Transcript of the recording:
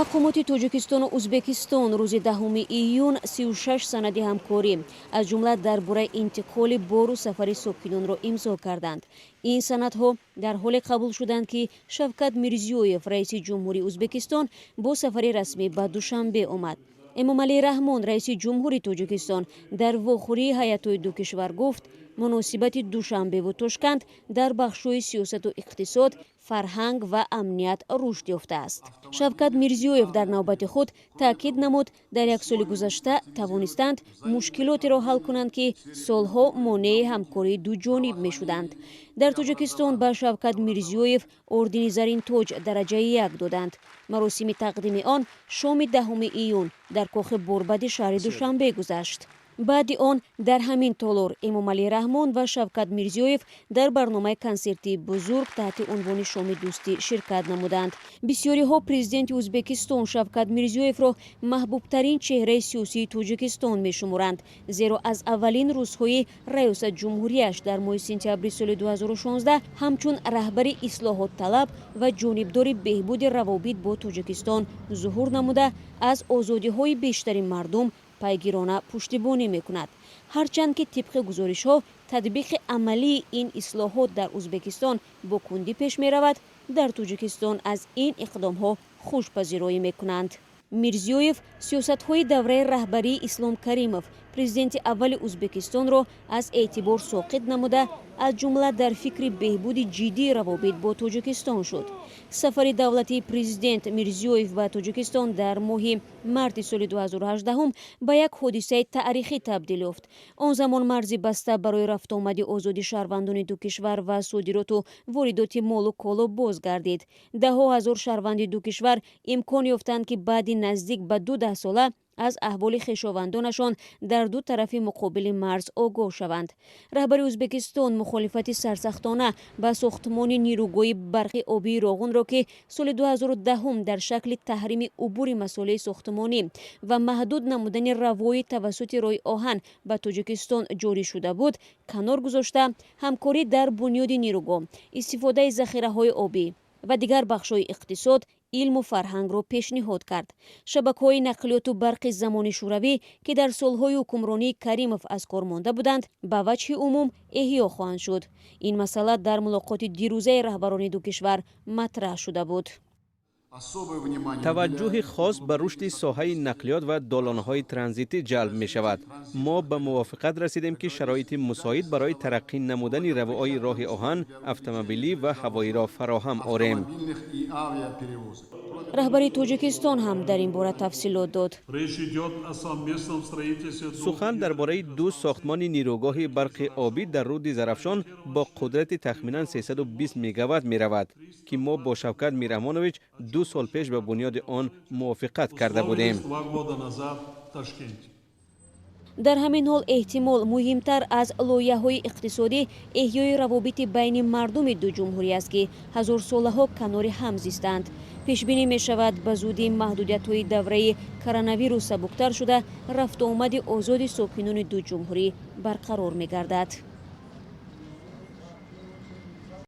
Мақомоти Тоҷикистону Узбекистон рӯзи 10 июн 36 санади ҳамкорӣ, аз ҷумла дар бораи интиқоли бору сафари сокинонро имзо карданд. Ин санадҳо дар ҳоле қабул шуданд, ки Шавкат Мирзиёев, раиси ҷумҳури Узбекистон, бо сафари расмӣ ба Душанбе омад. Эмомалӣ Раҳмон, раиси ҷумҳури Тоҷикистон, дар вохӯрии ҳайатҳои ду кишвар гуфт, муносибати Душанбеву Тошканд дар бахшҳои сиёсату иқтисод, фарҳанг ва амният рушд ёфтааст. Шавкат Мирзиёев дар навбати худ таъкид намуд, дар як соли гузашта тавонистанд мушкилотеро ҳал кунанд, ки солҳо монеи ҳамкории дуҷониб мешуданд. Дар Тоҷикистон ба Шавкат Мирзиёев ордени Заринтоҷ дараҷаи як доданд. Маросими тақдими он шоми 10 июн дар кохи Борбади шаҳри Душанбе гузашт. Баъди он дар ҳамин толор Эмомалӣ Раҳмон ва Шавкат Мирзиёев дар барномаи консертии бузург таҳти унвони «Шоми дӯстӣ» ширкат намуданд. Бисёриҳо президенти Узбекистон Шавкат Мирзиёевро маҳбубтарин чеҳраи сиёсии Тоҷикистон мешуморанд, зеро аз аввалин рӯзҳои раёсат ҷумҳурияш дар моҳи сентябри соли 2016 ҳамчун раҳбари ислоҳотталаб ва ҷонибдори беҳбуди равобит бо Тоҷикистон зуҳур намуда, аз озодиҳои бештари мардум пайгирона пуштибонӣ мекунад. Ҳарчанд ки тибқи гузоришҳо татбиқи амалии ин ислоҳот дар Узбекистон бо кундӣ пеш меравад, дар Тоҷикистон аз ин иқдомҳо хушпазироӣ мекунанд. Мирзиёев сиёсатҳои давраи раҳбарии Ислом Каримов, президенти аввали Узбекистонро, аз эътибор соқит намуда, аз ҷумла дар фикри беҳбуди ҷиддии равобит бо Тоҷикистон шуд. Сафари давлатии президент Мирзиёев ба Тоҷикистон дар моҳи марти соли 2018 ба як ҳодисаи таърихӣ табдил ёфт. Он замон марзи баста барои рафтуомади озоди шаҳрвандони ду кишвар ва содироту воридоти молу коло боз гардид. Даҳҳо ҳазор шаҳрванди ду кишвар имкон ёфтанд, ки баъди наздик ба ду даҳсола аз аҳволи хешовандонашон дар ду тарафи муқобили марз огоҳ шаванд. Раҳбари Ӯзбекистон мухолифати сарсахтона ба сохтмони нерӯгоҳи барқи обии Роғунро, ки соли 2010 дар шакли таҳрими убури масолеҳи сохтмонӣ ва маҳдуд намудани равоӣ тавассути роҳи оҳан ба Тоҷикистон ҷорӣ шуда буд, канор гузошта, ҳамкорӣ дар бунёди нерӯгоҳ, истифодаи захираҳои обӣ ва дигар бахшҳои иқтисод, илму фарҳангро пешниҳод кард. Шабакаҳои нақлиёту барқи замони Шӯравӣ, ки дар солҳои ҳукмронии Каримов аз кор монда буданд, ба ваҷҳи умум эҳё хоҳанд шуд. Ин масъала дар мулоқоти дирӯзаи раҳбарони ду кишвар матраҳ шуда буд. Таваҷҷӯҳи хос ба рушди соҳаи нақлиёт ва долонҳои транзитӣ ҷалб мешавад. Мо ба мувофиқат расидем, ки шароити мусоид барои тараққӣ намудани равои роҳи оҳан, автомобилӣ ва ҳавоиро фароҳам орем. Раҳбари Тоҷикистон ҳам дар ин бора тафсилот дод. Сухан дар бораи ду сохтмони нерӯгоҳи барқи обӣ дар руди Зарафшон бо қудрати тахминан 320 мегаватт меравад, ки мо бо Шавкат Мирраҳмонович 2 сол пеш ба бунёди он мувофиқат карда будем. Дар ҳамин ҳол, эҳтимол муҳимтар аз лоиҳаҳои иқтисодӣ эҳёи равобити байни мардуми ду ҷумҳурӣ аст, ки ҳазорсолаҳо канори ҳам зистанд. Пешбинӣ мешавад, ба зудӣ маҳдудиятҳои давраи коронавирус сабуктар шуда, рафтуомади озоди сокинони ду ҷумҳурӣ барқарор мегардад.